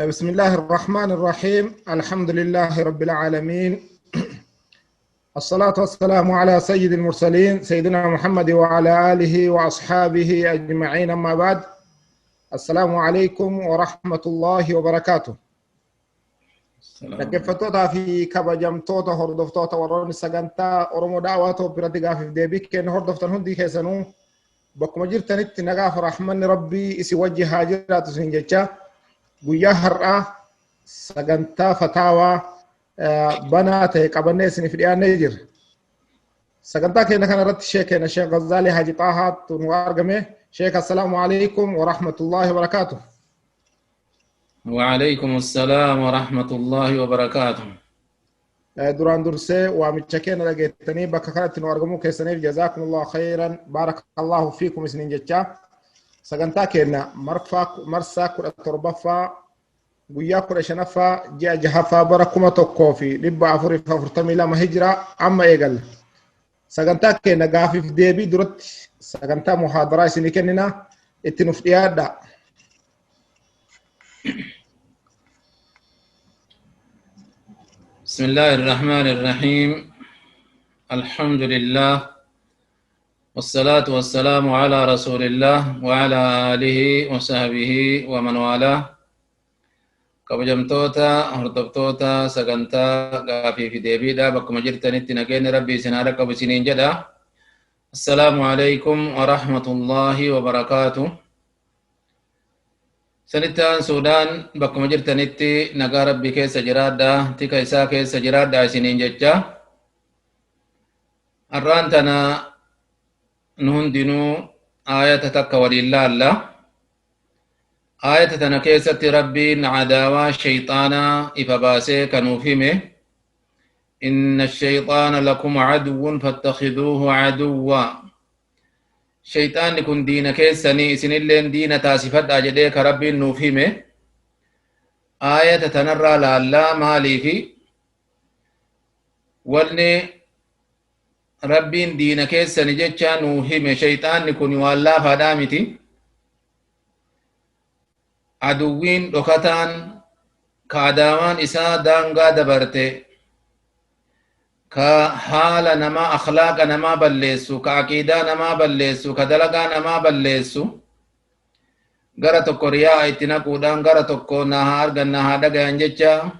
بسم الله الرحمن الرحيم. الحمد لله رب العالمين، الصلاة والسلام على سيد المرسلين سيدنا محمد وعلى آله وأصحابه أجمعين، أما بعد. السلام عليكم ورحمة الله وبركاته. Dhaggeeffattootaa fi kabajamtoota hordoftoota warroonni sagantaa Oromoo Daawaa Toob biratti gaafiif deebii kennu hordoftan hundi keessanuu bakkuma jirtanitti nagaaf rahmanni Rabbii isin wajji haa jiraatu isin jecha, guyyaa har'aa sagantaa fataawaa banaa ta'e qabannee isiniif dhiyaannee jirra. Sagantaa keenya kana irratti sheek keenya Sheekh Ghazzaalii Haji Xaahaatu nu argame. Sheek, assalaamu alaikum wa rahmatullahi wa barakaatuh. وعليكم السلام ورحمة الله وبركاته. Duraan dursee waamicha keenya dhageettanii bakka kanatti nu argamuu keessaniif jazaakumullahu khayran, baarakallahu fiikum isiniin jecha, sagantaa keenya marsaa 17ffaa, guyyaa 15ffaa, ji'a jahaffaa, bara 1442 hijiraa amma eegalla. Sagantaa keenya gaafiif deebii duratti sagantaa muhaadaraa isinii kennina, itti nuuf dhiyaadha. بسم الله الرحمن الرحيم. الحمد لله والصلاة والسلام على رسول الله وعلى آله وصحبه ومن والاه. Kabajamtoota hordoftoota sagantaa gaafii fi deebiidha, bakkuma jirtanitti nageenya Rabbii isin haa dhaqqabu isiniin jedha. Assalaamu alaikum wa rahmatullahi wa barakaatu. Sanitti aansuudhaan bakkuma jirtanitti nagaa Rabbii keessa jiraadha, tika isaa keessa jiraadha isiniin jecha. Har'aan tana nu hundinuu aayata takka waliin laalla. Aayata tana keessatti Rabbiin cadaawaa shayxaanaa ifa baasee kanuuf hime. إن الشيطان لكم عدو فاتخذوه عدوا. شيطان كن دين كيسني إسن اللين دين تاسفت أجدي كربي نوفهمه. آية تنرى لا مالي في ولني ربي دين كيسني جتشا نوفهمه. شيطان كن والله فدامتي عدوين ركتان كعداوان إسا دانغا دبرته، كحال نما أخلاق نما بلسو، كعقيدة نما بلسو، كدلقا نما بلسو، gara tokko riyaa itti naquudhaan, gara tokko na haa argan na haa dhagayan jecha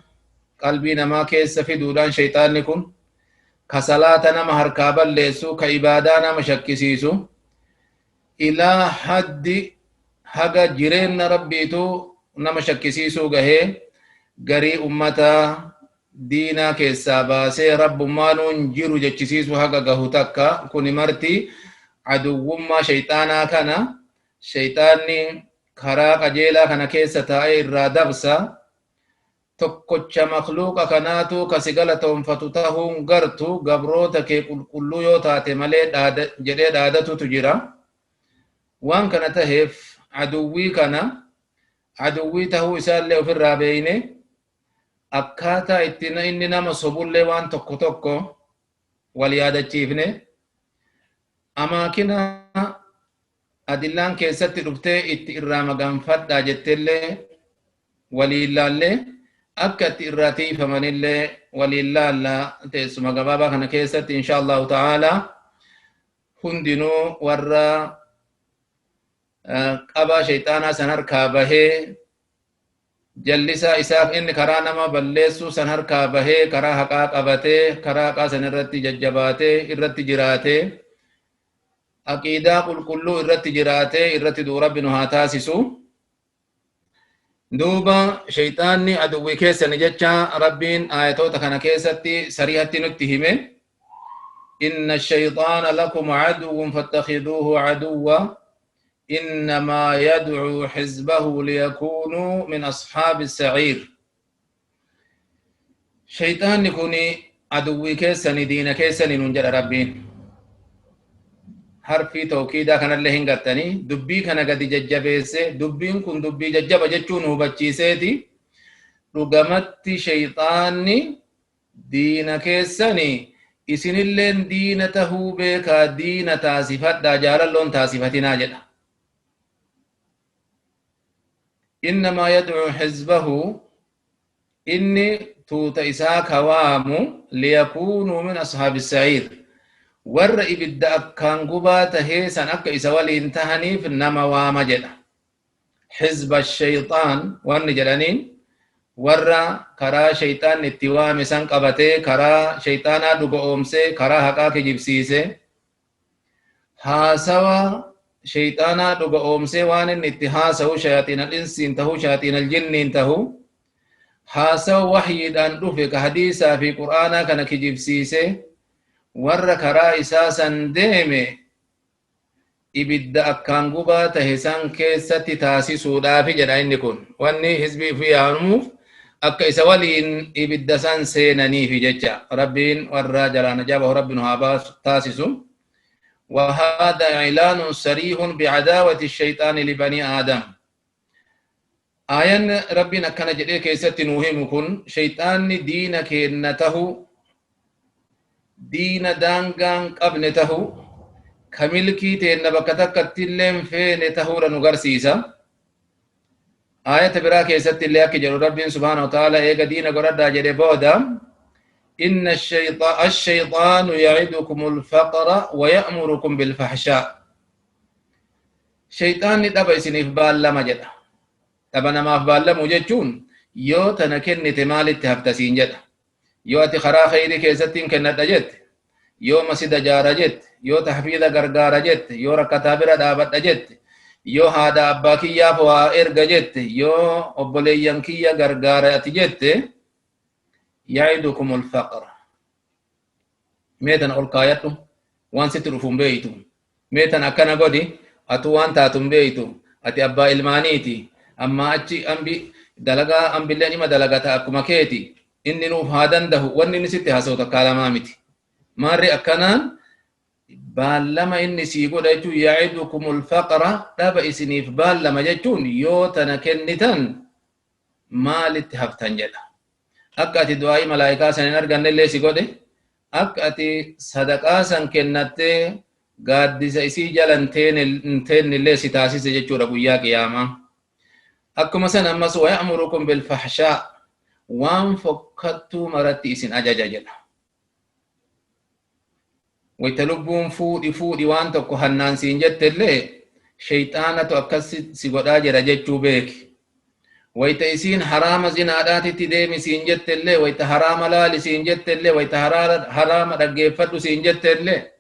qalbii namaa keessa fiduudhaan, shayxaanni kun ka salaata nama harkaa balleessu, ka ibaadaa nama shakkisiisu, ilaa haddi haga jireenya Rabbiitu nama shakkisiisuu gahee, garii ummataa diinaa keessaa baasee rabbumaanuun jiru jechisiisu haga gahu takka. Kuni marti aduwwummaa shayxaanaa kana. Shayxaanni karaa qajeelaa kana keessa taa'ee irraa dabsa. Tokkocha makluuqa kanaatu kasi galatoonfatu tahuun gartu gabroota kee qulqulluu yoo taate malee jedhee dhaadatutu jira. Waan kana taheef aduwwii kana aduwwii tahuu isaallee ofirraa beeyne, akkaataa itti inni nama sobullee waan tokko tokko wal yaadachiifne, amaakina adillaan keessatti dhuftee itti irraa maganfadhaa jetteellee waliin laallee, akka itti irraa tiifamanillee waliin laallaa. Teessuma gabaabaa kana keessatti insha Allahu ta'ala hundinuu warra qabaa shayxaanaa san harkaa bahee, jallisaa isaaf inni karaa nama balleessuu san harkaa bahee, karaa haqaa qabatee, karaa haqaa san irratti jajjabaatee irratti jiraatee, aqiidaa qulqulluu irratti jiraatee irratti du'u Rabbi nu haa taasisu. Duuba shayxaanni aduwwii keessani jecha Rabbiin aayatoota kana keessatti sarihatti nutti hime. إن الشيطان لكم عدو فاتخذوه عدوا إنما يدعو حزبه ليكونوا من أصحاب السعير. شيطان كوني عدوي كيسني دين كيسني ننجل ربين حرفي توكيدا كان اللي هنغتني دبي كان قد ججبيسي دبين كن دبي ججب ججونه بچيسيتي رقمت شيطاني دين كيسني isinilleen diina tahuu beekaa, diina taasifadhaa, jaalalloon taasifatinaa jedha. Innamaa yad'uu hizbahu, inni tuuta isaa kawaamu, liyakuunuu min ashaabi sa'iir, warra ibidda akkaan gubaa tahee san akka isa waliin tahaniif nama waama jedha. Hizba shayxaan wanni jedhaniin warra karaa shayxaan itti waame san qabatee, karaa shayxaanaa dhuga oomsee, karaa haqaa kijibsiise, haasawa shayxaanaa dhuga oomsee, waan inni itti haasawu shayaaxiin al-insiin tahuu, shayaaxiin al-jinniin tahuu, haasawa waxyiidhaan dhufe ka hadiisaa fi qur'aanaa kana kijibsiise, warra karaa isaa san deeme ibidda akkaan gubaa tahe san keessatti taasisuudhaafi jedha. Inni kun wanni hizbii fi yaamuuf akka isa waliin ibidda san seenaniifi jecha. Rabbiin warra jalaa najaa rabbi nu haa taasisu. وهذا إعلان صريح بعداوة الشيطان لبني آدم. آيان ربنا كان جدي كيست نوهم كن شيطان دين كنته دين دانغان قبنته كملكي تين بكتك تلم فين تهور نغرسيسا. آية برا كيست اللي أكجر رب سبحانه وتعالى إيغا دين قرد جدي بودا: إن الشيطان يعدكم الفقر ويأمركم بالفحشاء. شيطان دبا إسنف بالما جدا، دبا نما بالما جتون يو تنكن تمال تهفتسين جدا، يو أتي خرا خيري كيستين كنت جت، يو مسجد جارة جت، يو تحفيظ غرغارة جت، يو ركتابرة دابت جت، يو هذا أباكي يا فوا إرجع جت، يو أبليانكي يا غرغارة جت. يعدكم الفقر ميتن أول كايتو وان سترفون بيتو ميتن أكنا قدي أتو وان تاتم بيتو أتي أبا إلمانيتي أما أتي أمبي دلقا أمبي اللي ما دلقا تأكما كيتي إني نوف هادن ده واني نسيتي هاسوتا كالامامتي ماري أكنان بالما إني سيقول أيتو يعدكم الفقر دابا إسنيف بالما جتون يوتنا كنتن مالت هفتن جدا. Akka ati du'aa'ii malaayikaa san hin arganne illee si godhe, akka ati sadaqaa san kennattee gaaddisa isii jala hin teenne illee si taasise jechuudha guyyaa qiyaamaa. Akkuma san ammas waya'murukum bilfahshaa, waan fokkattuu maratti isin ajaja jedha. Wayta lubbuun fuudhi fuudhi waan tokko hannaan siin jette illee shayxaanatu akkas si godhaa jira jechuu beeki. Wayta isiin haraama zinaadhaatitti deemi siin jette illee, wayta haraama laali siin jette illee, wayta haraama dhaggeeffadhu siin jette illee,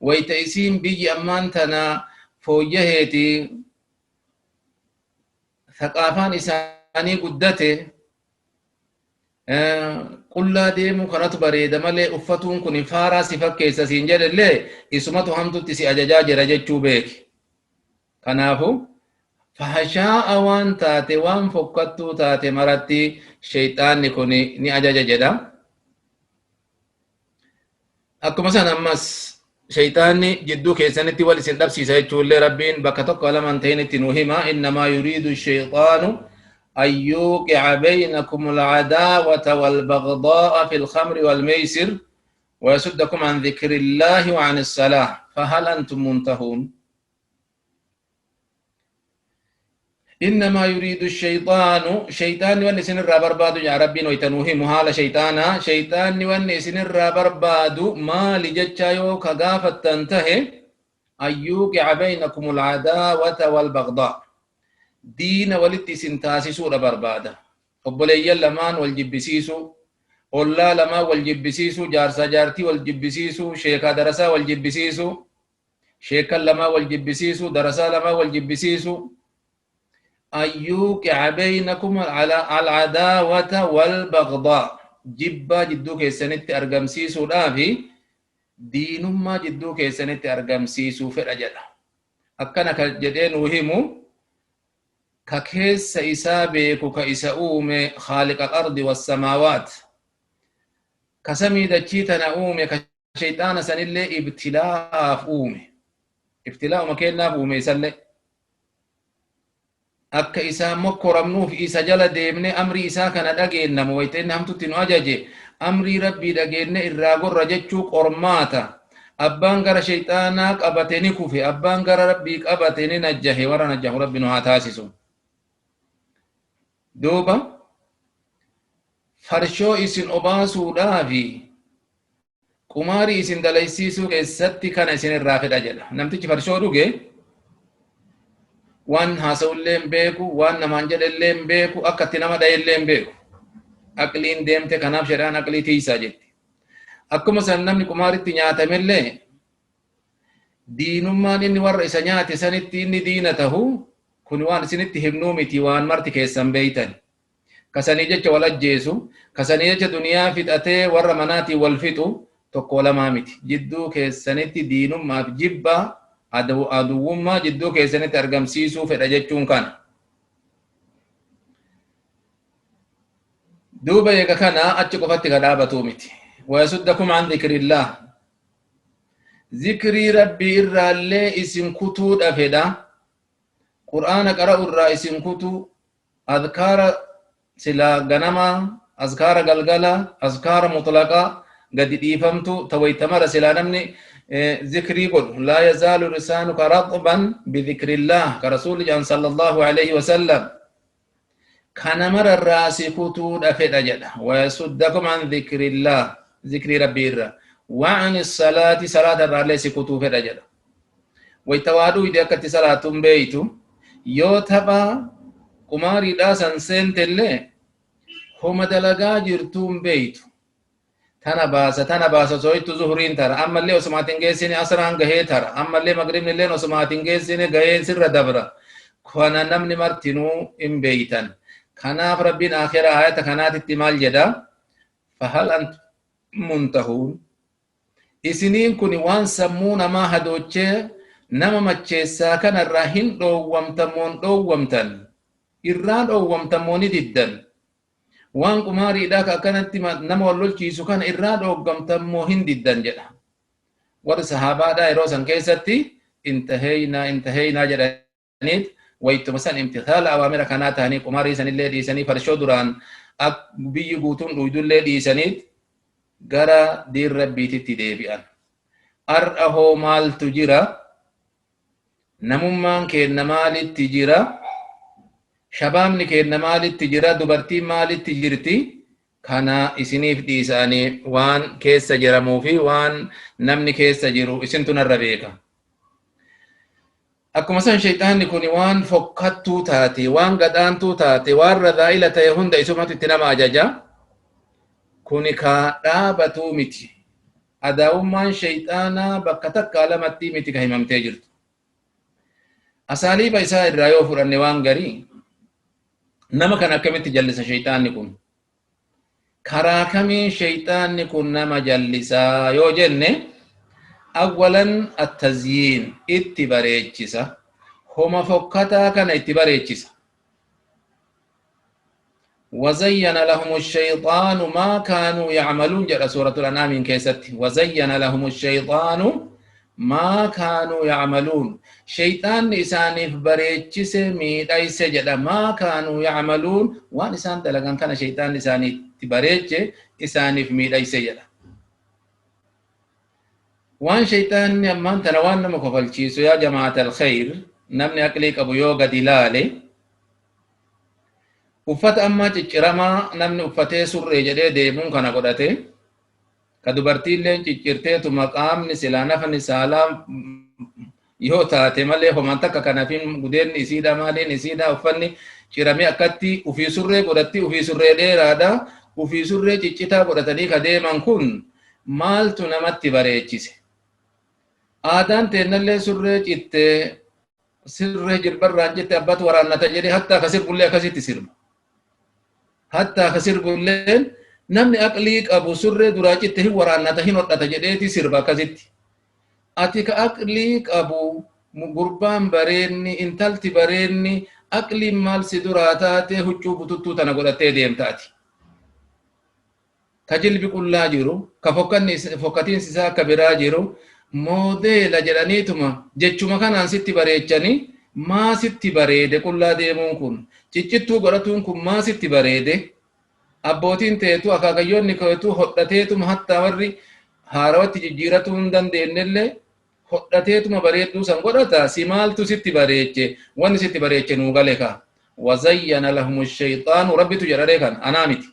wayta isiin biyyi ammaan tana fooyyaheeti thaqaafaan isaanii guddate qullaa deemuu kanatu bareeda malee uffatuun kun faaraa si fakkeessa siin jedhe illee isumatu hamtutti si ajajaa jira jechuu beeki. Kanaafu fahashaa'a waan taate waan fokkattuu taate maratti shayxaanni kun ni ajaja jedha. Akkuma san ammas shayxaanni jidduu keessanitti wal isin dhabsiisa jechuullee rabbiin bakka tokko lamaan ta'in itti nu hima. Innamaa yuriidu shayxaanu أن يوقع بينكم العداوة والبغضاء في الخمر والميسر ويصدكم عن ذكر الله وعن الصلاة فهل أنتم منتهون. إنما يريد الشيطان شيطان ونسن الرابر بادو يا ربي نويتنوه مهال شيطانا شيطان ونسن الرابر بادو ما لجتشايو كغافة تنتهي أن يوقع بينكم العداوة والبغضاء. دين ولتي سنتاسسو ربربادا أبولي لمان والجبسيسو أولا لما والجبسيسو جارسا جارتي والجبسيسو شيخا درسا والجبسيسو شيخا لما والجبسيسو درسا لما والجبسيسو أن يوقع بينكم على العداوة والبغضاء. جبا جدو كيسنت أرقمسيسو دافي دين ما جدو كيسنت أرقمسيسو في الأجل أكنا كجدين وهمو ككيس إسابيك كإساؤوم خالق الأرض والسماوات كسمي دجيتنا أومي كشيطان سنلي ابتلاء أومي ابتلاء مكينا أومي سنلي akka isaa mokkoramnuuf isa jala deemne amrii isaa kana dhageenna wayta hamtutti nu ajaje amrii rabbii dhageenne irraa gorra jechuu qormaata. Abbaan gara shayxaanaa qabate ni kufe, abbaan gara rabbii qabate ni najjahe. Warra najjahu rabbi nu haa taasisu. Duuba farshoo isin obaasuudhaafi qumaarii isin dalaysiisuu keessatti kana isin irraa fedha jedha. Namtichi farshoo dhuge waan haasa'ullee hin beeku, waan namaan jedhellee hin beeku, akka itti nama dha'ellee hin beeku. Aqliin deemte, kanaaf shari'aan aqlii tiisaa jetti. Akkuma san namni qumaaritti nyaatamellee diinummaan inni warra isa nyaate sanitti inni diina tahu kun waan isinitti himnuu miti, waan marti keessan beeytan. Kasanii jecha wal ajjeesu, kasanii jecha duniyaa fixatee warra manaatiin wal fixu tokko lamaa miti. Jidduu keessanitti diinummaaf jibbaa aduwwummaa jidduu keessanitti argamsiisuu fedha jechuun kana. Duuba eega kana achi qofatti ka dhaabatuu miti. Wayasuddakum an dhikrillaah. Zikrii Rabbii irraallee isin kutuudha fedha. Qur'aana qara'u irraa isin kutuu, azkaara silaa ganamaa, azkaara galgalaa, azkaara mutlaqaa gadi dhiifamtu ta wayta mara silaa namni zikrii godhu. Laa yazaalu lisaanuka raxban bidhikrillaah ka rasuulli jedhan sallallahu alayhi wasallam. Kana mara irraa si kutuudha fedha jedha. Wayasuddakum an dhikrillaah, zikrii Rabbii irraa. Wa'ani salaati, salaata irraallee si kutuu fedha jedha. Wayta waa dhuyde akka itti salaattu hin beeytu. Yoo tapha qumaariidhaa san seentellee homa dalagaa jirtuu hin beeytu. Tana baasa, tana baasa osoo ittu zuhriin tara, ammallee osuma ati hin geessine asraan gahee tara, ammallee magribni illeen osuma ati hin geessine gahee sirra dabra. Kana namni martinuu hin beeytan. Kanaaf Rabbiin akhira ayata kanaatitti maal jedha? Fahal antum muntahuun. Isiniin kun waan sammuu namaa hadoochee nama macheessaa kanarraa hin dhoowwamtan moo hin dhoowwamtan? Irraa dhoowwamtan moo ni diddan? Waan qumaariidhaa ka akkanatti nama wal lolchiisu kana irraa dhooggamtan moo hin diddan jedha. Warri sahaabaadhaa yeroo san keessatti intaheeynaa intaheeynaa jedhaniit waytuma san imtithaala awaamira kanaa ta'anii qumaarii sanillee dhiisanii, farshoo duraan biyyi guutuun dhuydullee dhiisaniit gara diin Rabbiititti deebi'an. Ar'a hoo maaltu jira? Namummaan keenna maalitti jira? Shabaabni keenna maalitti jira? Dubartiin maalitti jirti? Kana isiniif dhiisanii waan keessa jiramuu fi waan namni keessa jiru isintu narra beeka. Akkuma san shayxaanni kun waan fokkattuu taate, waan gadhaantuu taate, waan radhaa'ila ta'e hunda isumatu itti nama ajaja. Kuni ka dhaabatuu miti. Adaawummaan shayxaanaa bakka takkaa lamattii miti ka himamtee jirtu. Asaaliiba isaa irraa yoo fudhanne waan garii, nama kana akkamitti jallisa shayxaanni kun? Karaa kamiin shayxaanni kun nama jallisaa yoo jenne, awwalan attazyiin, itti bareechisa. Homa fokkataa kana itti bareechisa. Wazayyana lahumu shayxaanu maa kaanuu yacmaluun jedha suuratul an'aamiin keessatti. Wazayyana lahumu shayxaanu maa kaanuu yacmaluun. Shayxaanni isaaniif bareechise, miidhayse jedha. Maa kaanuu yacmaluun, waan isaan dalagan kana shayxaanni isaaniitti bareeche, isaaniif miidhayse jedha. Waan shayxaanni ammaan tana waan nama kofalchiisu, yaa jamaata alkhayr, namni aqlii qabu yoo gadi laale, uffata ammaa cicciramaa namni uffatee surree jedhee deemuun kana godhate, ka dubartiilleen ciccirteetuma qaamni silaa nafni saalaa yoo taate malee homaan takka kanafin gudeenni isiidha, maaliin isiidha, uffanni ciramee akkatti ufii surree godhatti, ufii surree dheeraadha, ufii surree ciccitaa godhatanii ka deeman kun maaltu namatti bareechise? Aadaan teennallee surree citte, sirree jilbarraan citte abbatu waraannata jedhee hattaa ka sirbullee akkasitti sirba. Hattaa ka sirbulleen namni aqlii qabu surree duraa citte hin waraannata, hin hodhata jedheeti sirba akkasitti. Ati ka aqlii qabu, gurbaan bareenni, intalti bareenni, aqliin maal si duraa taate huccuu bututtuu tana godhattee deemta ati? Ka jilbi qullaa jiru, ka fokkatiinsi isaa akka biraa jiru, moodeela jedhaniituma jechuma kanaan sitti bareechanii, maa sitti bareede qullaa deemuun kun? Ciccittuu godhatuun kun maa sitti bareede? Abbootiin teetu, akaakayyoonni keetu hodhateetuma, hattaa warri haarawatti jijjiiratuu hin dandeenyellee hodhateetuma bareedduu san godhata, si maaltu sitti bareeche? Wanni sitti bareeche nuu gale ka. وزين لهم الشيطان ربي تجرى كان أنا متي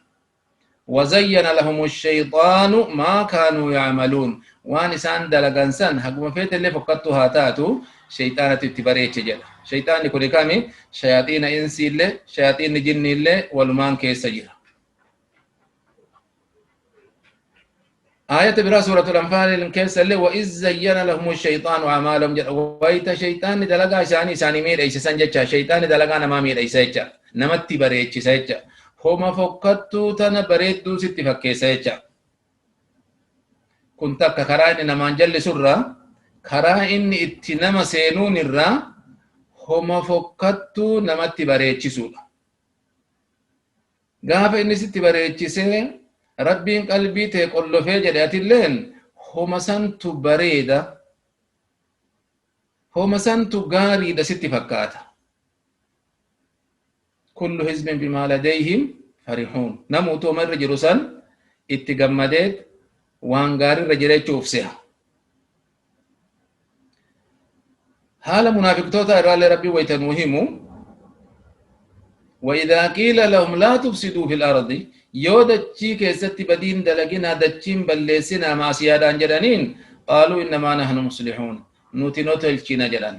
وزين لهم الشيطان ما كانوا يعملون وان إسان دلقان سن حقما فيت اللي فقدتها تاتو شيطانة تبريتش جل شيطان كل كامي شياطين إنسي اللي شياطين جني اللي والمان كيس جل آية برا سورة الأنفال الكيس اللي وإذ زين لهم الشيطان أعمالهم جل ويت شيطان دلقا شاني ساني مير إيش سنجتشا شيطان دلقا نما مير إيش سيتشا نمتي بريتش سيتشا هما فقدتو تنا بريدو ستي فكيسا جا كنت كخرا إن نمان جل سرة خرا إن اتنما سينون الرا هما فقدتو نمتي بريتش سورة غاف إن ستي بريتش سين ربي قلبي تقول له فجر اللين هما سنتو بريدة هما سنتو غاري ستي فكاتا كل حزب بما لديهم فرحون نموتو من رجلسان اتقمدت وانغاري رجلي تشوفسها حال منافق توتا إرال ربي ويتنوهمو وإذا قيل لهم لا تفسدوا في الأرض يو دچي كيست بدين دلقنا دچين بلسنا مع سيادان جدانين قالوا إنما نحن مصلحون نوتي نوتلچينا جدان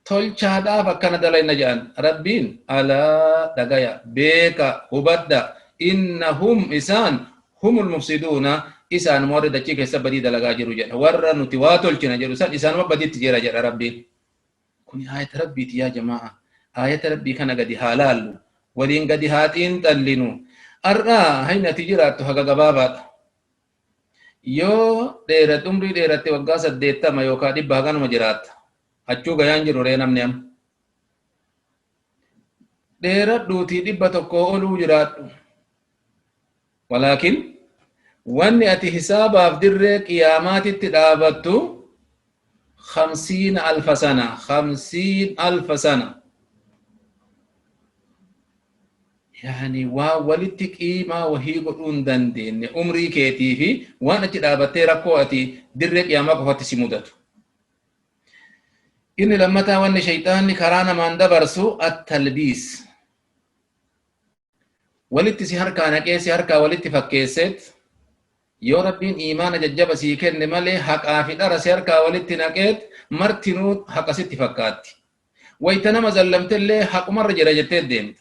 tolchaadhaaf akkana dalayna jedhan rabbiin alaa dhagaya beeka hubadda innahum isaan humul mufsiduuna isaan warra dachii keessa badii dalagaa jiru jedha warra nuti waa tolchina jedhu san isaanuma badiitti jira jedha rabbiin kun aayata rabbiiti yaa jamaa aayata rabbii kana gadi haa laallu waliin gadi haa xiinxallinu ar'aa haynati jiraattu haga gabaabaadha yoo dheerat umrii dheeratte waggaa 80 yookaa 100 haganuma jiraatta achuu gayaan jiru ree namni amma dheeradhuutii 100 oluu jiraadhu walaakin wanni ati hisaabaaf dirree qiyaamaatitti dhaabattu 50,000 sana 50,000 sana yani waa walitti qiimaa wahii godhuu hin dandeenye umrii keetii fi waan achi dhaabattee rakkoo ati dirree qiyaamaa qofatti si mudatu إن لما تاون شيطان كرانا من دبرسو التلبيس ولت سهر كان كيس هركا ولت فكيست يا ربين إيمان ججب سيكن مالي حق آفي درس هركا ولت نكيت مرتنو حق ست فكات ويتنما زلمت اللي حق مرة جرجت ديمت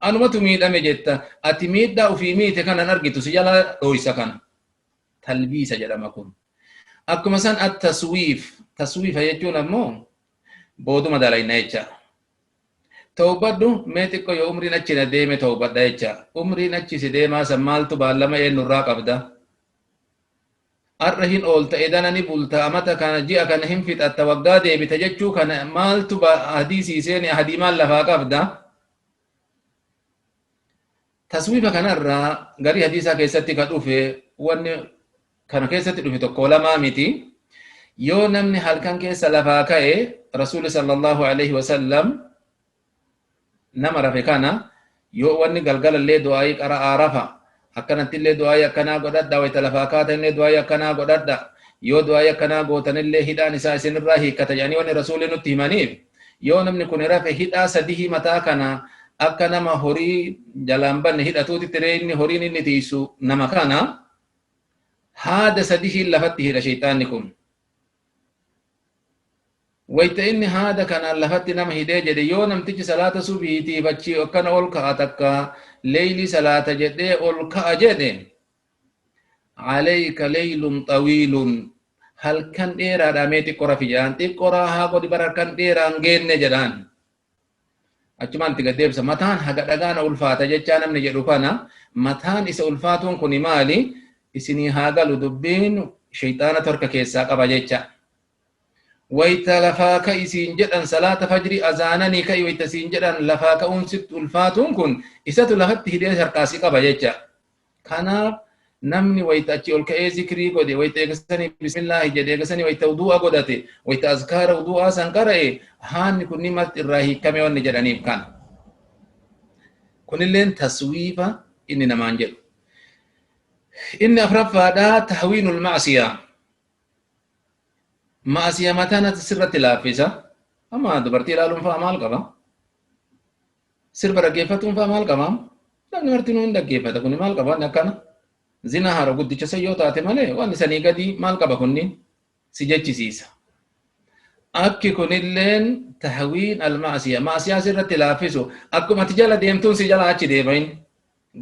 أنا ما تميد أمي جتا أتميد دا وفي ميت كان نرجع تسجلا رويسا كان تلبيس جرا ما كون أكو مثلا التسويف تسويف هيجون مو booduma dalayna jecha tawbadhu mee xiqqo yoo umriin achi na deeme tawbadha jecha umriin achi si deemaa san maaltu baallama eenyurraa qabda arra hin oolta edana ni bulta amata kana ji'a kana hin fixatta waggaa deebita jechuu kana maaltu hadii sii seene hadii maal lafaa qabda taswiifa kanarraa garii hadiisaa keessatti ka dhufe wanni kana keessatti dhufe tokko lamaa miti yoo namni halkan keessa lafaa ka'e رسول صلى الله عليه وسلم نمر في كان يو وني قلقل اللي دعائي قرأ عرفة أكنت اللي دعائي كنا قدد ويتلفاكات اللي دعائي كنا قدد يو دعائي كنا قوتن اللي هدا نساء سن الراهي كتجاني وني رسول نتيمانيف يو نمني كن رفع هدا سده متا كنا أكنا ما هوري جلامبن هدا توتي تريني هورين نتيسو نما كان هذا سده لفته لشيطان نكون ويت إن هذا كان لفت نم هدي جدي يو نم تيجي صلاة صبحي تي بچي وكان أول كاتك ليلي صلاة جدي أول كأجدي عليك ليل طويل هل كان إيرا راميتي كورا في جان تي كورا ها قد برا كان إيرا انجين نجدان أجمان تيجي ديبس متان هذا دعانا ألفات جتشانا من جروفانا متان إس ألفاتون كوني مالي إسني هذا لدبين شيطان ترك كيسا قبجتشا ويتلفاك إسين جدًا صلاة فجر أذانني كي ويتسين جدًا لفاك أنست ألفاتون كن إسات لفت هدية شرقاسي قبجتشا كان نمني ويتأتي الكأي ذكري قدي ويتأكسني بسم الله جدي أكسني ويتوضوء قدتي ويتأذكار وضوء سنقرأ هان كني مات الراهي كم يوم نجراني كان كن اللين تسويفة إني نمانجل إن أفرف هذا تهوين المعصية معصية متانا تسرة لافسة أما دبرتي لالون فأمال قبا Sirba dhaggeeffatuun faa maal qabaa? Namni martinuu hin dhaggeeffata. Kuni maal qaba? Akkana. Zina haara guddicha san yoo taate malee waan sanii gadi maal qaba kunniin? Si jechisiisa. Akki kunilleen tahwiin almaasiya. Maasiyaa sirratti laaffisu. Akkuma ati jala deemtuun si jala achi deema inni.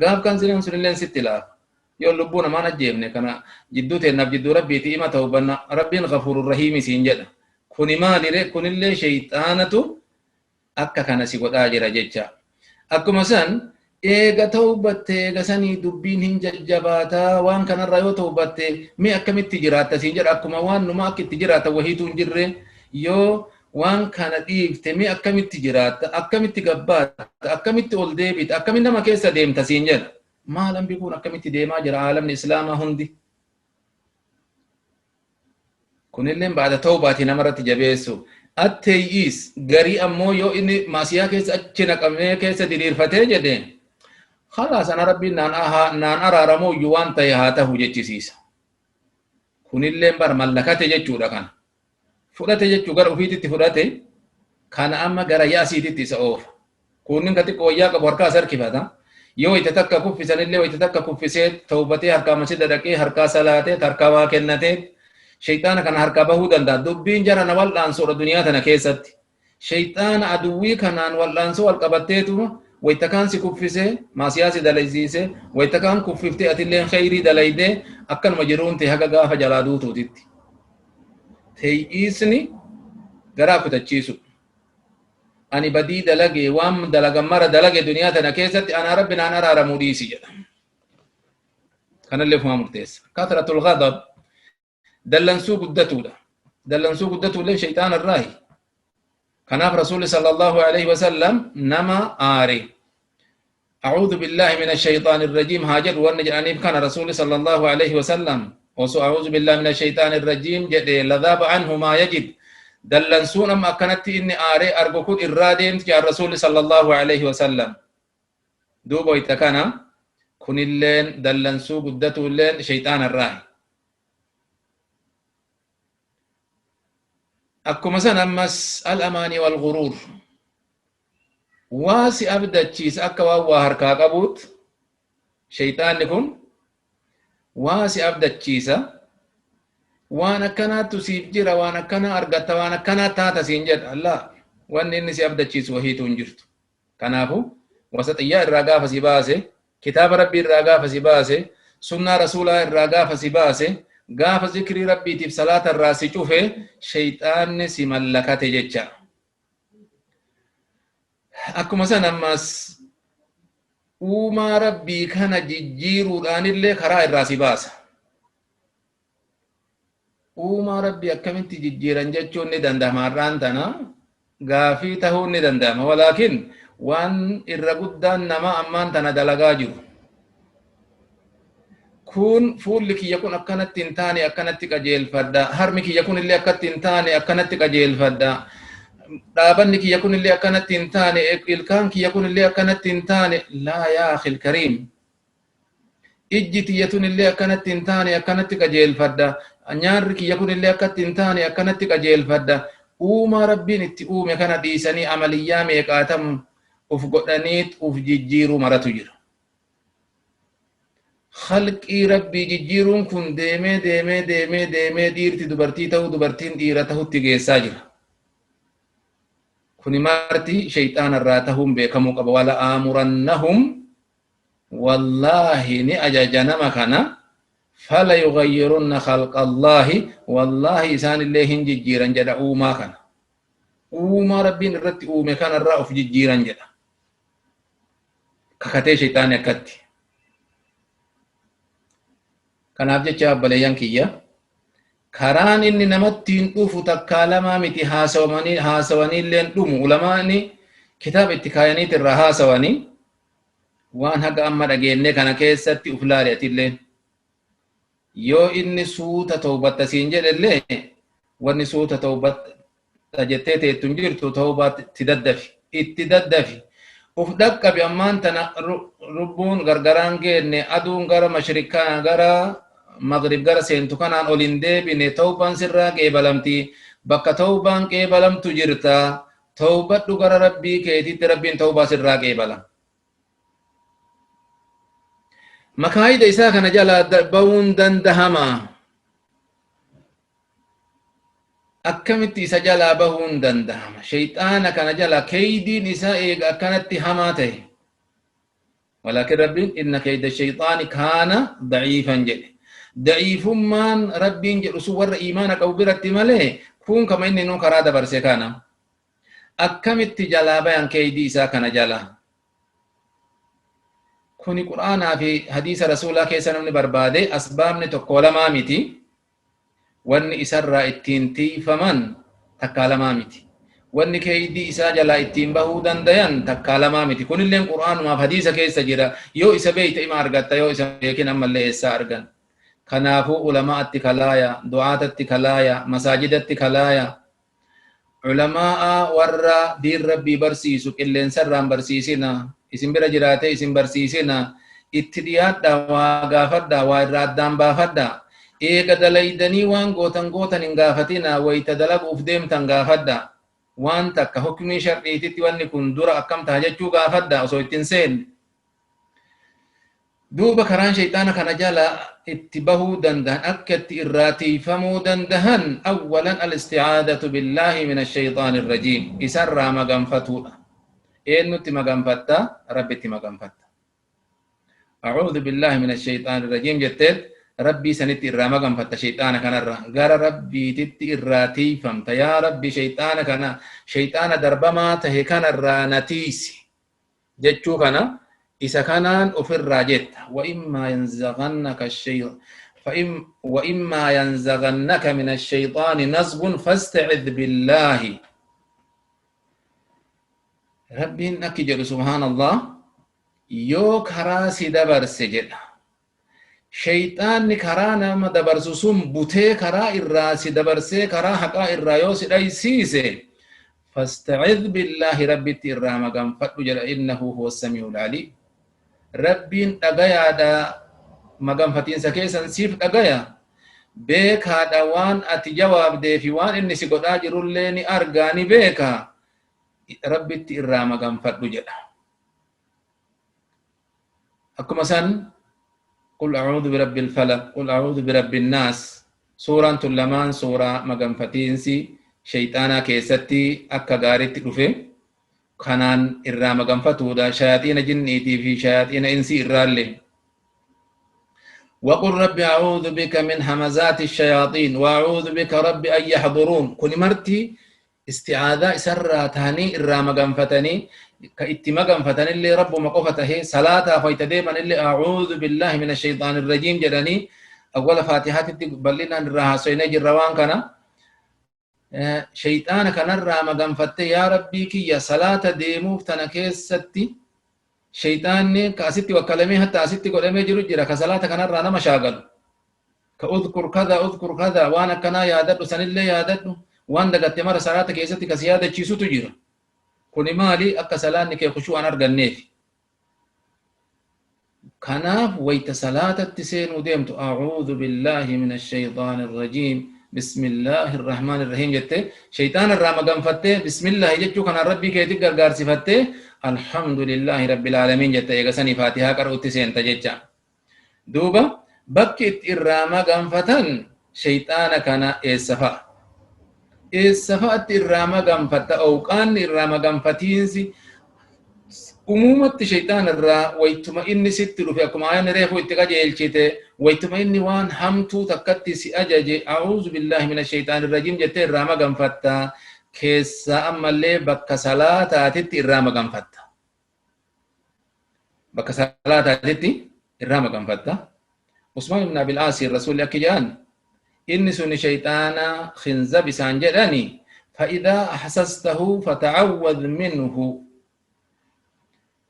Gaaf kan zinaan sunilleen sitti laafa. Yoo lubbuu namaan ajjeefne kana jidduu teennaaf jidduu rabbiiti ima tawbanna rabbiin ghafuurur rahiimi siin jedha. Kuni maalire? Kunillee shayxaanatu akka kana si godhaa jira jecha. Akkuma san eega tawbatte eega sanii dubbiin hin jajjabaataa waan kanarraa yoo tawbatte mee akkamitti jiraatta siin jedha. Akkuma waan numa akka itti jiraata wahiitu hin jirre yoo waan kana dhiifte mee akkamitti jiraatta, akkamitti gabbaatta, akkamitti ol deebita, akkamitti nama keessa deemta siin jedha. Maal hambi kun akkamitti deemaa jira aalamni islaamaa hundi? Kunilleen ba'ada tawbaati namarratti jabeessu. Atteeyyiis garii ammoo yoo inni maasiyaa keessa achi naqamee keessa diriirfatee jedhe khalaas ana rabbiin naan araaramuu iyyuu waan ta'e haa tahu jechisiisa. Kunilleen bar mallakate jechuudha kana. Fudhate jechuu gara ofiititti fudhate kana amma gara yaasiititti isa oofa. Kunnin ka xiqqoo wayyaa qabu harkaa isa harkifata. Yoo wayita takka kuffisanillee wayita takka kuffisee tawbatee harkaa masjida dhaqee harkaa salaatee harkaa waa kennatee shayxaana kana harkaa bahuu danda'a. Dubbiin jara na wal'aansoodha duniyaa tana keessatti. Shayxaana aduwwii kanaan wal'aansoo wal qabatteetuma wayita kaan si kuffisee maasiyaa si dalaysiisee wayita kaan kuffiftee atilleen khayrii dalaydee akkanuma jiruun ta'e haga gaafa jalaa duutuutitti. Teeyyiisni garaa kutachiisu. Ani badii dalage waan dalagan mara dalage duniyaa tana keessatti anaa rabbi naan araaramuu dhiisi jedha. Kanallee ofumaa murteessa. Katratul ghadab dallansuu guddatuudha. Dallansuu guddatuullee shayxaana irraahi. Kanaaf Rasuulli sallallahu alaihi wasallam nama aare. A'uudhu billahi mina shayxaani rajiim haa jedhu wanni jedhaniif kana Rasuulli sallallahu alaihi wasallam osoo a'uudhu billahi mina shayxaani rajiim jedhe ladhaaba anhu maa yajid. Dallansuun amma akkanatti inni aaree argu kun irraa deemti jedhan Rasuulli sallallahu alaihi wasallam. Duuba wayita kana kunilleen dallansuu guddatuulleen shayxaana irraahi. Akkuma san ammas al-amaanii wal ghuruur. Waa si abdachiisa akka waan waa harkaa qabuut shayxaanni kun waa si abdachiisa waan akkanaattu siif jira waan akkanaa argatta waan akkanaa taata siin jedha. Allah wanni inni si abdachiisu wahiitu hin jirtu. Kanaafu wasaxiyyaa irraa gaafa si baase, kitaaba rabbii irraa gaafa si baase, sunnaa rasuulaa irraa gaafa si baase, gaafa zikrii rabbiitiif salaata irraa si cufe shayxaanni si mallakate jecha. Akkuma san ammas uumaa rabbii kana jijjiiruudhaanillee karaa irraa si baasa. Uumaa rabbii akkamitti jijjiiran jechuun ni danda'ama har'aan tana gaafii tahuun ni danda'ama. Walaakin waan irra guddaan nama ammaan tana dalagaa jiru. Kun fuulli kiyya kun akkanatti hin taane akkanatti qajeelfadha. Harmi kiyya kun illee akkatti hin taane akkanatti qajeelfadha. Dhaabanni kiyya kun illee akkanatti hin taane ilkaan kiyya kun illee akkanatti hin taane laa yaa akhil kariim. Ijji tiyya tun illee akkanatti hin taane akkanatti qajeelfadha. Nyaarri kiyya kun illee akkatti hin taane akkanatti qajeelfadha. Uumaa rabbiin itti uume kana dhiisanii amaliyyaa meeqaatam uf godhaniit uf jijjiiruu maratu jira. Khalqii rabbii jijjiiruun kun deemee deemee deemee deemee dhiirti dubartii ta'uu dubartiin dhiira ta'utti geessaa jira. Kuni marti shayxaana irraa tahuun beekamuu qaba. Wala aamurannahum wallaahi ni ajaja nama kana fala yughayyirunna khalqa Allaahi wallaahi isaanillee hin jijjiiran jedha uumaa kana. Uumaa rabbiin irratti uume kanarraa of jijjiiran jedha. Kakatee shayxaanni akkatti. Kanaaf jecha obboleeyyan kiyya karaan inni namatti hin dhufu takkaa lamaa miti haasawaniilleen dhumu ulamaani kitaaba itti kaayaniit irraa haasawanii waan haga amma dhageenne kana keessatti uf laali atilleen yoo inni suuta tawbatta siin jedhellee wanni suuta tawbatta jettee teettu hin jirtu tawbaatti daddafi itti daddafi uf dhaqqabi ammaan tana lubbuun gargaraan geenne aduun gara mashrikaa gara maghrib gara seentu kanaan ol hin deebine tawbaan sirraa qeebalamti bakka tawbaan qeebalamtu jirta. Tawbadhu gara Rabbii keetitti, Rabbiin tawbaa sirraa qeebala. Makaayida isaa kana jalaa bahuun dandahama. Akkamitti isa jalaa bahuun dandahama? Shayxaana kana jala keeydiin isaa eega akkanatti hamaa ta'e. Walaakin Rabbiin inna keeyda shayxaani kaana daciifan jedhe. Daciifummaan Rabbiin jedhu sun warra iimaana qabu biratti malee kun kama inni nuu karaa dabarse kana. Akkamitti jalaa bayan keeydii isaa kana jala? Kuni Qur'aanaa fi hadiisa Rasuulaa keessa namni barbaade asbaabni tokko lamaa miti. Wanni isarraa ittiin tiiyfaman takkaa lamaa miti. Wanni keeydii isaa jalaa ittiin bahuu dandayan takkaa lamaa miti. Kunilleen Qur'aanumaaf hadiisa keessa jira. Yoo isa beeyte ima argatta, yoo isa beekin ammallee eessaa argan? Kanaafuu ulamaa'atti kalaaya, du'aatatti kalaaya, masaajidatti kalaaya. Ulamaa'a warra diin Rabbii barsiisu qilleensarraan barsiisina. Isin bira jiraatee isin barsiisina. Itti dhiyaadhaa, waa gaafadhaa, waa irraa addaan baafadhaa. Eega dalaydanii waan gootan gootan hin gaafatina, wayta dalaguuf deemtan gaafadhaa. Waan takka hukmii shar'iititti wanni kun dura akkam taha jechuu gaafadhaa osoo itti hin seenne. Duuba karaan shayxaana kana jala itti bahuu dandahan, akka itti irraa tiiyfamuu dandahan, awwalan al-isti'aadatu billaahi min ash-shayxaani irrajiim, isarraa maganfatuudha. Eenyutti maganfatta? Rabbitti maganfatta. A'uudhu billaahi min ash-shayxaani irrajiim jetteet Rabbii sanitti irraa maganfatta. Shayxaana kanarra gara Rabbiititti irraa tiiyfamta. Yaa Rabbi, shayxaana kana, shayxaana darbamaa tahe kanarraa na tiiysi jechuu kana isa kanaan ofirraa jetta. Wa immaa yanzaghannaka وإما ينزغنك من الشيطان نزغ فاستعذ بالله. Rabbiin akki jedhu, subhaanallah, yoo karaa si dabarse jedha, shayxaanni karaa nama dabarsu sun butee karaa irraa si dabarsee karaa haqaa irraa yoo si dhaysiise, فاستعذ بالله, Rabbitti irraa maganfadhu jedha. إنه هو السميع العليم. Rabbiin dhagayaadha, maganfatiinsa keessan siif dhagaya, beekaadha. Waan ati jawaabdee fi waan inni si godhaa jirullee ni argaa, ni beeka. Rabbitti irraa maganfadhu jedha. Akkuma san قل أعوذ برب الفلق، قل أعوذ برب الناس, suuraan tun lamaan suuraa maganfatiinsi shayxaanaa keessatti akka gaariitti dhufe kanaan irraa maganfatuudha, shayaaxiina jinniitii fi shayaaxiina insii irraallee. وقل رب أعوذ بك من همزات الشياطين وأعوذ بك رب أن يحضرون. كن مرتي استعاذة إسرى تاني إرى مغنفتني كإتي مغنفتني اللي رب مقفته صلاة فايتديما اللي أعوذ بالله من الشيطان الرجيم جدني أول فاتحة بلنا نراها سينجي الروان كان shayxaana kanarraa maganfattee, yaa Rabbii kiyya, salaata deemuuf tana keessatti shayxaanni ka asitti wakkalamee hatta asitti godhamee jiru jira, ka salaata kanarraa nama shaagalu, ka اذكر كذا اذكر كذا, waan akkanaa yaadadhu, sanillee yaadadhu, waan dagatte mara salaata keessatti kasi yaadachiisutu jira. Kuni maali? Akka salaanni kee khushu'an arganneef. Kanaaf wayta salaatatti seenuu deemtu أعوذ بالله من الشيطان الرجيم، بسم الله الرحمن الرحيم jette shayxaana irraa maganfattee, بسم الله jechuu kanaan Rabbii keetti gargaarsifattee, الحمد لله رب العالمين jette, eegasanii Faatihaa qara'utti seenta jecha. Duuba bakki itti irraa maganfatan shayxaana kana eessa fa'a? Eessa fa'atti irraa maganfatta? Awqaanni irraa maganfatiinsi umuumatti shayxaana irraa waytuma inni sitti dhufe, akkuma ayanni reefu itti qajeelchite, waytuma inni waan hamtuu takkatti si ajaje, أعوذ بالله من الشيطان الرجيم jettee irraa maganfatta. Keessaa ammallee bakka salaataatitti irraa maganfatta. Bakka salaataatitti irraa maganfatta. Usmaan ibn Abil Aasii Rasuulli akki jedhan, inni sun shayxaana Khinzab isaan jedhani, فإذا أحسسته فتعوذ منه.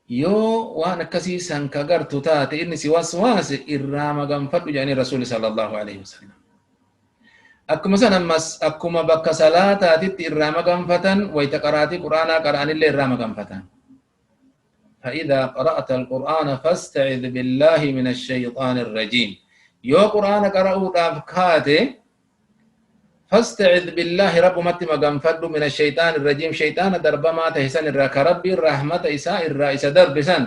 Yoo waan akkasii san ka gartu taate, inni si waswaase, irraa maganfadhu jedhanii Rasuuli صلى الله عليه وسلم. Akkuma san ammas akkuma bakka salaataatitti irraa maganfatan, wayta qaraatii Qur'aanaa qara'anillee irraa maganfatan. فإذا قرأت القرآن فاستعذ بالله من الشيطان الرجيم. Yoo Qur'aana qara'uudhaaf kaate فاستعذ بالله رب مت مغنفد من الشيطان الرجيم، شيطان دربما تهسن الرا كربي الرحمة إساء الرا إسا دربسن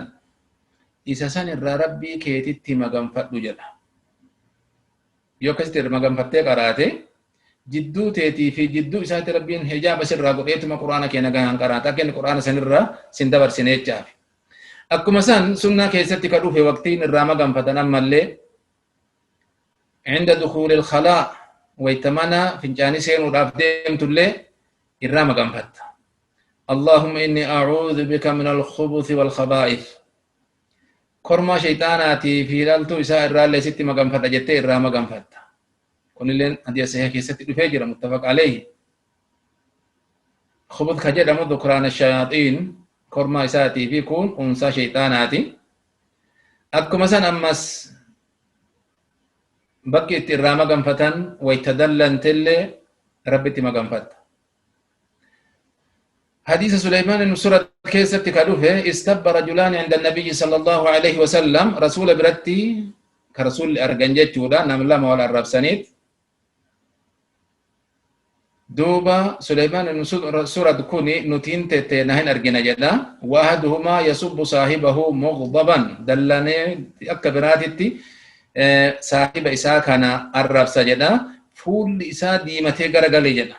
إسا سن الرا ربي كيتت مغنفد جدا. يوكستر مغنفتي قراتي جدو تيتي في جدو إساء ربين حجاب سر قريتما قرآن كينا غان قراتا كين قرآن سن الرا سندبر سنيتشاف. أكما سن سنة كيستي كدو في وقتين الرا مغنفتن أما اللي عند دخول الخلاء ويتمنى فنجاني سين ورافدين تلي الرام قنفت. اللهم إني أعوذ بك من الخبث والخبائث. كرما شيطاناتي في لالتو إساء الرالي ست مقنفت جتي الرام قنفت. كن اللين هدي سيحكي ست الفجر متفق عليه. خبث خجل ذكران الشياطين كرما إساءتي في كون أنسى شيطاناتي. أكما سن أمس بكيت الرامة قنفتن ويتدلن تلي ربتي ما قنفت. حديث سليمان بن سورة كيسة كدوفه استب رجلان عند النبي صلى الله عليه وسلم رسول برتي كرسول أرجنجة جودا نملا مولا الرب سنيت. دوبا سليمان بن سورة كوني نتين تتنهن أرجنجة جدا وأحدهما يسب صاحبه مغضبا دلني أكبراتي صاحب إساء كان الرب سجدا فول إساء ديمته غرغلي جدا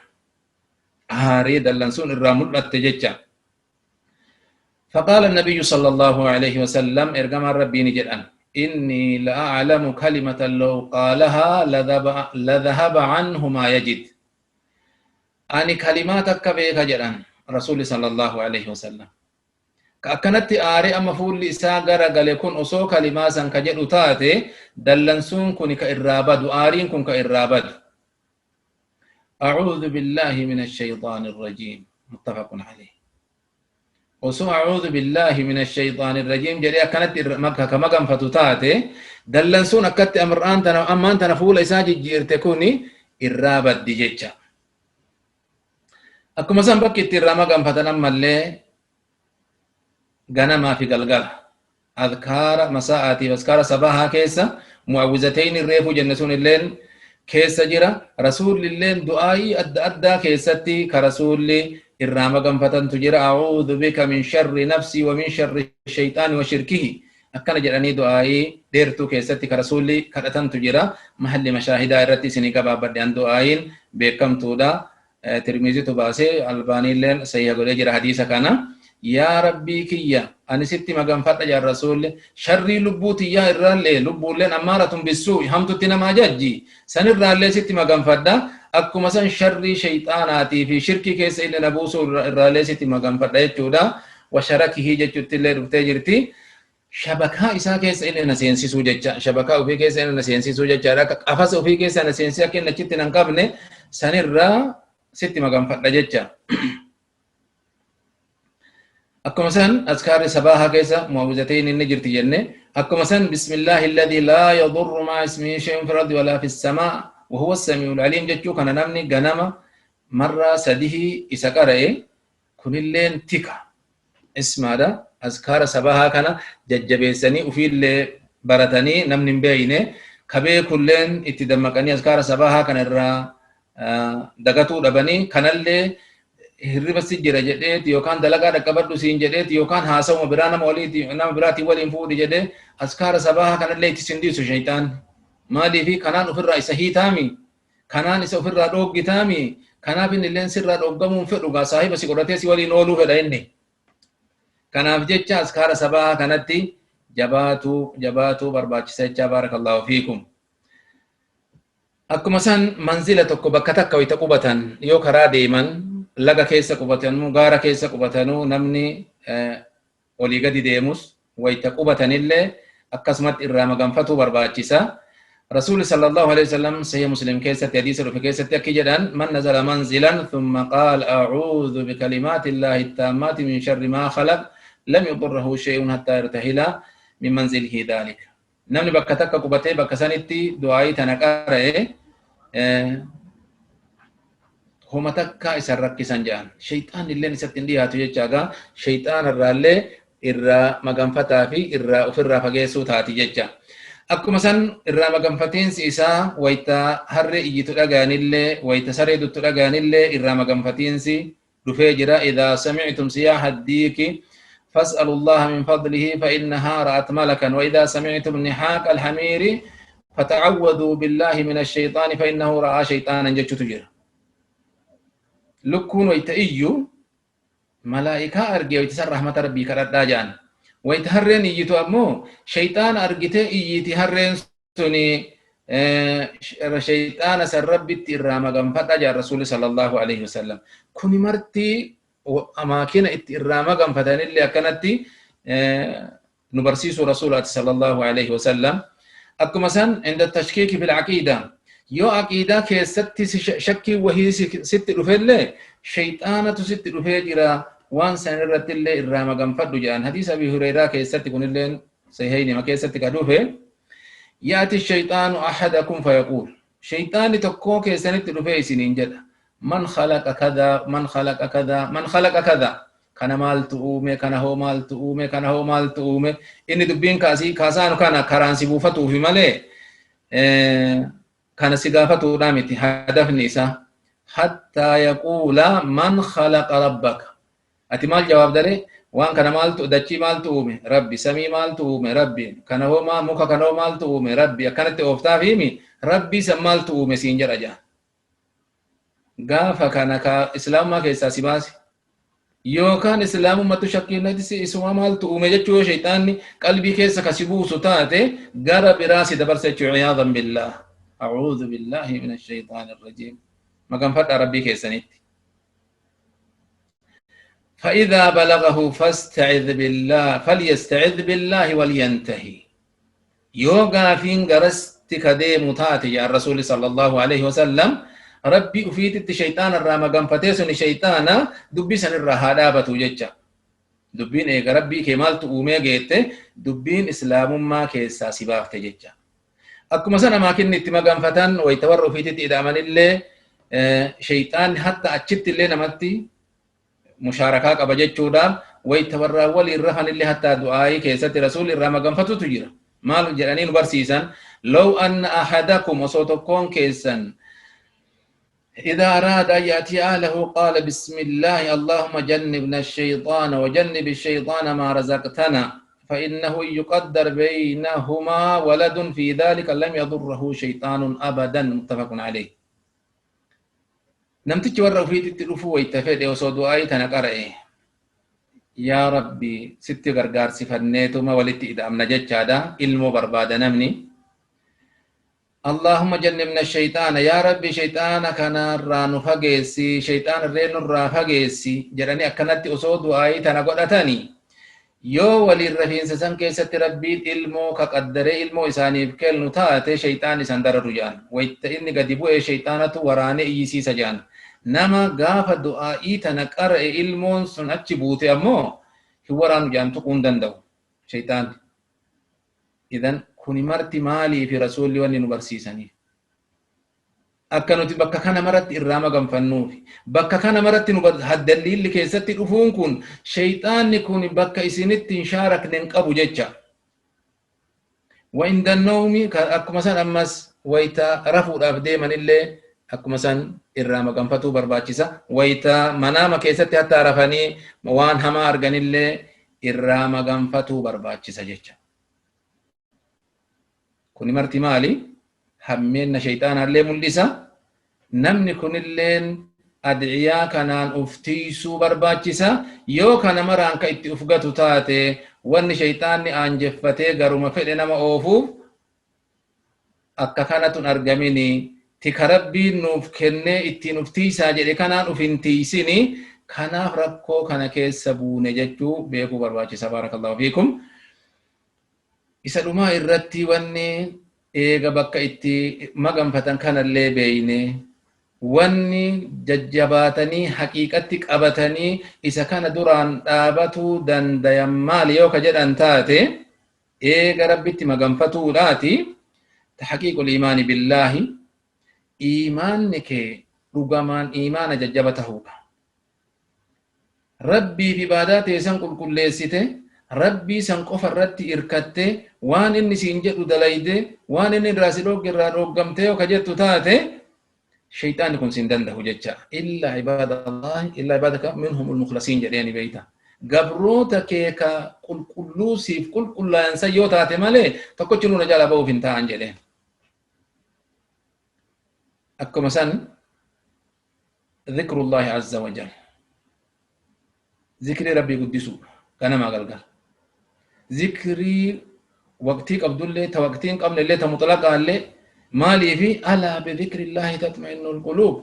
هاري دلنسون الرامل التججا. فقال النبي صلى الله عليه وسلم ارجم الربين جدا إني لأعلم كلمة لو قالها لذهب عنه ما يجد. أني كلماتك بيك جدا رسول صلى الله عليه وسلم كأكنت آري أما فول إساء غرغل يكون أصو كلمة سنكجد تاتي دلنسون كوني كإرابد آرين كون كإرابد. أعوذ بالله من الشيطان الرجيم متفق عليه. وسو أعوذ بالله من الشيطان الرجيم جري أكنت مكة كما قام فتوتاتي دلنسون أكدت أمران تنا أمان تنا فول إساء جير تكوني إرابد ديجيتشا. أكما سنبكي ترامة قام فتنم اللي غنما في قلقل أذكار مساءاتي وأذكار صباحا كيسا معوذتين الريف جنسون الليل كيسا جرا رسول الليل دعائي أدى أدى كيستي كرسول الرامة قنفتن تجرى أعوذ بك من شر نفسي ومن شر الشيطان وشركه. أكنا جراني دعائي ديرتو كيستي كرسول كرتن تجرى محل مشاهدة الرتي سنيكا بابدان دعائين بكم تودا ترمذي تباسي ألباني الليل سيقول جرى حديثة كان يا ربي كيا أنا ستي ما قنفت يا الرسول شر لبوتي يا الرالي لبولين أمارة بالسوء هم تتنا ما جاجي سن الرالي ستي ما قنفت أكو مثلا شر شيطاناتي في شركي كيس إلا نبوس الرالي ستي ما قنفت يجودا وشركه جت اللي رتجرتي شبكة إسا كيس إلا نسينسي سوجة شبكة وفي كيس إلا نسينسي سوجة راك أفس وفي كيس نسينسي أكن نشتي نقابني سن الرا ستي ما قنفت جت. أكو مثلا أذكار صباحا كيسا معوذتين النجر تجنة. أكو مثلا بسم الله الذي لا يضر مع اسمه شيء في الأرض ولا في السماء وهو السميع العليم جتشو كان نمني غنما مرة سده إسكاره كن اللين تكا اسم هذا أذكار صباحا كان ججبسني وفي اللي برتني نمني بينه كبي كلين اتدمكني أذكار صباحا كان الرا دقتو دبني كان اللي hirriba si jira jedheeti yookaan dalagaa dhaqqabadhu siin jedheeti yookaan haasawuma biraa nama waliiti nama biraatii waliin fuudhi jedhee askaara sabaaha kanallee itti sindiisu shaytaan. Maaliifi kanaan ofirraa isa hiitaami, kanaan isa ofirraa dhooggitaami, kanaaf inni illeen sirraa dhooggamuun fedhu gaa saahiba si godhatee si waliin ooluu fedha inni. Kanaaf jecha askaara sabaaha kanatti jabaatu jabaatu barbaachisa jecha baarakallahu fiikum. Akkuma san manzila tokko bakka takka wayita qubatan yoo karaa deeman laga keessa qubatanuu gaara keessa qubatanuu namni olii gadi deemus wayita qubatanillee akkasumatti irraa maganfatuu barbaachisa. رسول صلى الله عليه وسلم صحيح مسلم كيسة حديث رفي كيسة كيجدان من نزل منزلا ثم قال أعوذ بكلمات الله التامات من شر ما خلق لم يضره شيء حتى يرتحل من منزله ذلك. نمني بكتك قبتي بكسانتي دعائي تنقره هما تكا إسرق سنجان شيطان اللي نستن ليها تججاغا شيطان الرالي إرى مغنفتا في إرى أفرى فقيسو تاتي ججا. Akkuma san irraa maganfatiinsi isaa wayta harree iyyitu dhagayanillee, wayta saree duttu dhagayanillee irraa maganfatiinsi dhufee jira. Idaa samictum siyaaha diiki فاسألوا الله من فضله فإنها رأت ملكا، وإذا سمعتم نحاق الحمير فتعوذوا بالله من الشيطان فإنه رأى شيطانا جتشو تجرا. لكون ويتأيو ملائكة أرجي ويتسر رحمة ربي كرد جان، ويتهرين يجتو أمو شيطان أرجته يتهرين سني شيطان سر ربي الرامة قنفت جاء الرسول صلى الله عليه وسلم. كوني مرتي أماكن الرامة قنفتان اللي أكنتي نبرسيس رسول الله صلى الله عليه وسلم. أكو مثلا عند التشكيك في العقيدة، يو عقيدة كست شكي وهي ست رفيل شيطانة ست رفيل إلى وان سنرت اللي الرامة قنفت جان. حديث أبي هريرة كست يكون اللي صحيحين ما كست كدوفه يأتي الشيطان أحدكم فيقول شيطان تكو كسنت رفيل سنين جدا من خلق كذا من خلق كذا من خلق كذا كان مال تؤمه كان هو مال تؤمه كان هو مال تؤمه إني دبين كاسي كاسانو كان كرانسي بوفتو في ماله كان سقافتو رامتي هدف نيسا حتى يقول من خلق ربك. أتي مال جواب داري وان كان مال دچي مال تؤمه ربي سمي مال تؤمه ربي كان هو ما مكا كان هو مال تؤمه ربي كانت أوفتا فيمي ربي سمال تؤمه سينجر أجا gaafa kana ka islaamummaa keessaa si baase yookaan islaamummaatu shakkiinatti si isuma maaltu uume jechuu yoo shayxaanni qalbii keessa ka si buusu taate gara biraa si dabarsa jechuu. Ciyaadan billaah, acuudhu billaahi min ashayxaani irrajiim. Maganfadhaa rabbii keessanitti. فإذا بلغه فاستعذ بالله فليستعذ بالله ولينتهي. يوغا فين غرست كديم تاتي يا الرسول صلى الله عليه وسلم ربي أفيت الشيطان الرامة قنفتيسن شيطانا دبي سن الرهادة بتوججا دبين إيه ربي كمال تقومي جيت دبين إسلام ما كيسا سباق تججا. أكو مثلا ما كنت تما قنفتان ويتور أفيت إذا من اللي شيطان حتى أتشت اللي نمتي مشاركة قبجت ويتور ولي الرهن اللي حتى دعائي كيسة رسول الرامة قنفتو تجرا مال جرانين برسيسا لو أن أحدكم وصوتكم كيسا إذا أراد أن يأتي أهله قال بسم الله اللهم جنبنا الشيطان وجنب الشيطان ما رزقتنا فإنه يقدر بينهما ولد في ذلك لم يضره شيطان أبدا. متفق عليه. نمتج ورّا في تتلفو ويتفيد وصودو آي تنقرأ يا ربي ست غرغار سفنيتو ما ولدت إذا أمنا جتشادا علمو بربادا نمني اللهم جنبنا الشيطان يا ربي شيطان كان رانو فغيسي شيطان رين را فغيسي جراني اكنتي اسود واي تنا غدتني يو ولي الرفين سن كيست ربي علمو كقدر علمو اسانيف كلنو تاته شيطان سن دررو جان ويت اني غدي بو شيطانته وراني ايسي سجان نما غاف دعائي تنا قر علمون سن اچ بوته امو ورانو جان تقون دندو شيطان. اذن kuni marti maalii fi rasuulli wanni nu barsiisaniif akka nuti bakka kana maratti irraa maganfannuufi bakka kana maratti nu haddalliilli keessatti dhufuun kun shayxaanni kun bakka isinitti hin shaarakne hin qabu jecha. Wa inda nawmi akkuma san ammas wayta rafuudhaaf deeman illee akkuma san irraa maganfatuu barbaachisa. Wayta manaama keessatti hatta rafanii waan hamaa arganillee irraa maganfatuu barbaachisa jecha. Kuni marti maali? Hammeenna shayxaanaallee mul'isa. Namni kunilleen adciyaa kanaan uf tiisuu barbaachisa. Yoo kana maraan ka itti uf gatu taate wanni shayxaanni aanjeffatee garuma fedhe nama oofuuf akka kanatun argamini tika rabbiin nuuf kennee ittiin uf tiisaa jedhe kanaan uf hin tiisini kanaaf rakkoo kana keessa buune jechuu beekuu barbaachisa. Baarakallahu fiikum. Isa dhumaa irratti wanni eega bakka itti maganfatan kanallee beeyne wanni jajjabaatanii haqiiqatti qabatanii isa kana duraan dhaabatuu dandayan maali yoo ka jedhan taate eega rabbitti maganfatuudhaati taxqiiqul iimaani billaahi iimaanni kee dhugamaan iimaana jajjaba tahuudha. Rabbiif ibaadaa teessan qulqulleessite Rabbii san qofa irratti irkattee, waan inni siin jedhu dalayde, waan inni irraa si dhoogge irraa dhooggamtee yoo ka jettu taate, shayxaanni kun siin danda'u jecha. Illaa ibaada Allah, illaa ibaadaka minhumul mukhlasiin jedheeni beeyta. Gabroota kee ka qulqulluu siif qulqullaayan san yoo taate malee tokkochi nuuna jalaa ba'uuf hin ta'an jedheen. Akkuma san dhikrullahi azza wa jal. Zikrii Rabbii guddisuudha ganamaa galgala. Zikrii waqtii qabdullee, ta waqtii hin qabnellee, ta mutlaqaallee. Maaliifi? Alaa bidhikrillahi tatma'innul quluub,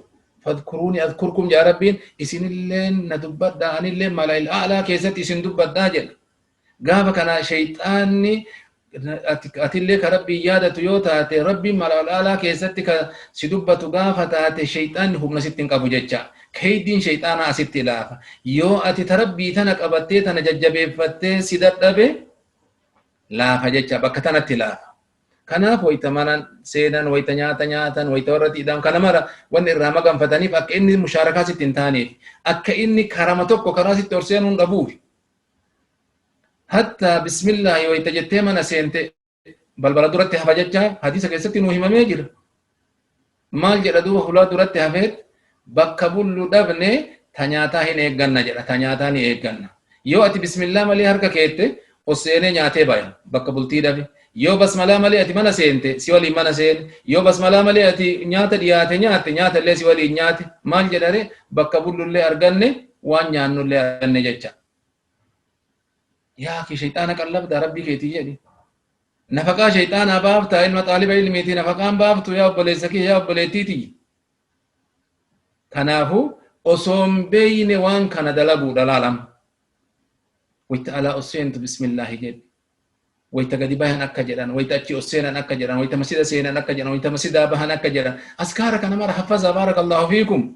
fadhkuruuni adhkurkum jaa Rabbiin. Isinilleen na dubbadhaa, anillee mala'il a'laa keessatti isin dubbadhaa jedha. Gaafa kana shayxaanni, atillee ka Rabbiin yaadatu yoo taate, Rabbiin mala'il a'laa keessatti ka si dubbatu gaafa taate, shayxaanni humna sitti hin qabu jecha. Kaydiin shayxaanaa asitti laafa. Yoo ati ta Rabbii tana qabattee, tana jajjabeeffattee si dadhabe, laafa jecha, bakka tanatti laafa. Kanaaf wayita mana seenan, wayita nyaata nyaatan, wayita warra xiidhaan, kana mara wanni irraa maganfataniif akka inni mushaarakaa sitti hin taaneef, akka inni karama tokko karaa sitti ol seenuu hin dhabuuf. Hatta bismillaahi wayita jettee mana seente, balbala duratti hafa jecha hadiisa keessatti nuu himamee jira. Maal jedha duuba? Hulaa duratti hafeet, bakka bullu dhabne, ta nyaataa hin eegganna jedha, ta nyaataa ni eegganna. Yoo ati bismillaa malee harka keette, ol seenee nyaatee baya, bakka bultii dhabe. Yoo basmalaa malee ati mana seente, si waliin mana seene. Yoo basmalaa malee ati nyaata dhiyaate nyaatte, nyaata illee si waliin nyaate. Maal jedhare? Bakka bullullee arganne, waan nyaannullee arganne jecha. Yaa ki shayxaana qallabdaa Rabbii keetii jedhi. Nafaqaa shayxaanaa baaftaa? Ilma xaaliba ilmiitii nafaqaan baaftu, yaa obboleessa kiyya, yaa obboleettiitii. Kanaafuu osoo hin beeyne waan kana dalaguudha laalama. Wayta alaa ol seentu bismillaahi jedhi. Wayta gadi bahan akka jedhan, wayta achi ol seenan akka jedhan, wayta masjida seenan akka jedhan, wayta masjidaa bahan akka jedhan. Askaara kana mara haffazaa, baarakallahu fiikum.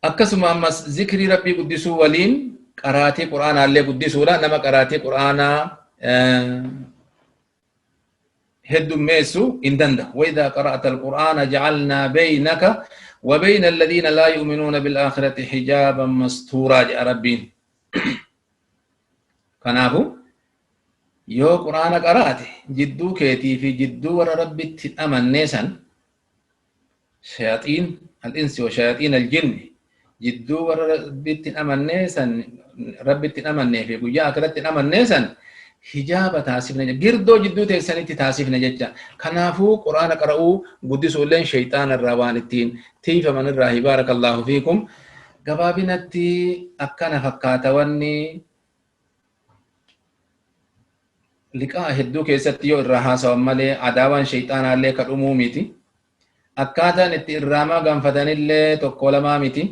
Akkasuma ammas zikrii Rabbii guddisuu waliin qaraatii Qur'aanaallee guddisuudha. Nama qaraatii Qur'aanaa heddummeessu hin danda'u. وإذا قرأت القرآن جعلنا بينك وبين الذين لا يؤمنون بالآخرة حجابا مستورا jedha Rabbiin. Kanaafu yoo Qur'aana qaraate, jidduu keetii fi jidduu warra Rabbitti hin amannee san, shayaxiin al-insi wa shayaxiin al-jinni, jidduu warra Rabbitti hin amannee san, Rabbitti hin amannee fi guyyaa akhiratti hin amannee san hijaaba taasifne, girdoo jidduu teessanitti taasifne jecha. Kanaafuu Qur'aana qara'uu guddisuu illeen shayxaana irraa waan ittiin tiifaman irraa. Baarakallahu fiikum. Gabaabinatti akkana fakkaata. Wanni liqaa hedduu keessatti yoo irraa haasawan malee, adaawaan shayxaanaallee ka dhumuu miti. Akkaataan itti irraa maganfatanillee tokko lamaa miti.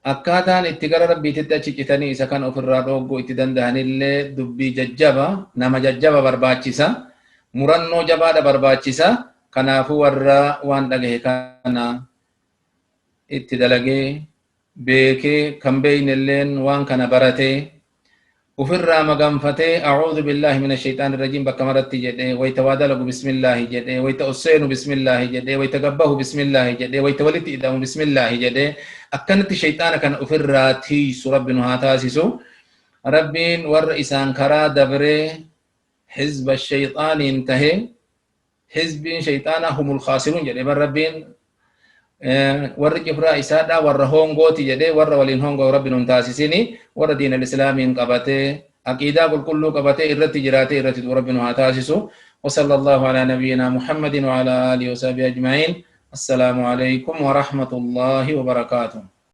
Akkaataan itti gara Rabbiititti achi citanii isa kan ofirraa dhoogguu itti danda'anillee dubbii jajjaba, nama jajjaba barbaachisa, murannoo jabaadha barbaachisa. Kanaafuu warra waan dhagahe kana itti dalagee beekee, kan beeynelleen waan kana baratee ufirraa maganfatee, a'uudhu billaahi mina shayxaani rajiim bakka maratti jedhee, wayta waa dalagu bismillaahi jedhee, wayta ol seenu bismillaahi jedhee, wayta gabbahu bismillaahi jedhee, wayta walitti ida'amu bismillaahi jedhee, akkanatti shayxaana kana ufirraa tiiysu Rabbi nu haa taasisu. Rabbiin warra isaan karaa dabree hizba shayxaaniin tahee, hizbiin shayxaanaa humul khaasiruun jedhe bar Rabbiin, warri cifraa isaadha warra hongooti jedhee, warra waliin hongoo Rabbi nun taasisini. Warra diin al-islaamiin qabatee, aqiidaa qulqulluu qabatee, irratti jiraatee irratti du'u Rabbi nu haa taasisu. وصلى الله على نبينا محمد وعلى آله وصحبه أجمعين. السلام عليكم ورحمة الله وبركاته.